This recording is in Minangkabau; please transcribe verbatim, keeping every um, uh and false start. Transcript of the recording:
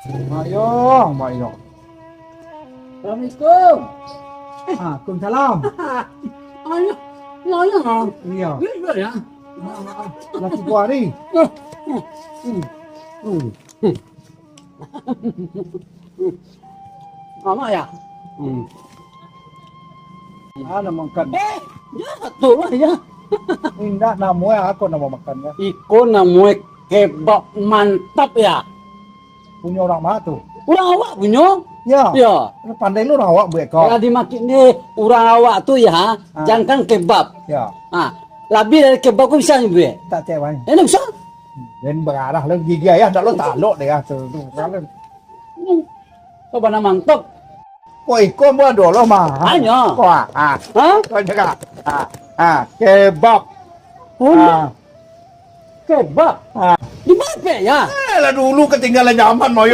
Ayo, ayo. Assalamualaikum. Ah, Waalaikumsalam. Ayo, ayo. Iya. Ini juga ya. Lah tigo hari. Hmm. Hmm. Mamak ya? Hmm. Ah, nak makan. Eh, ya, betul lah ya. Indak, namuah ako nak makan ya. Iko namuah kebab mantap ya. Punyo urang ma tu? Urang awak punyo. Ya. Ya. Pandai lu urang awak buek ko. Lah dimaksud ni urang awak tu ya, Ah. jangan kebab. Ya. Ah, lebih dari kebab ko bisa buek. Tak cewek. Ini bisa. Dan berarah lagi gigi ayah, ndak lo talok deh ya tu. Tu kan. Hmm. Kau bana mantap. Kok iko buat dulu mah. Anyo. Kok ah, ah. Hah? Kau jaga. Ah, ah, kebab. Oh, Ah. kebab. Ah. Di mana ya? Eh, lah dulu ketinggalan zaman, Moyo.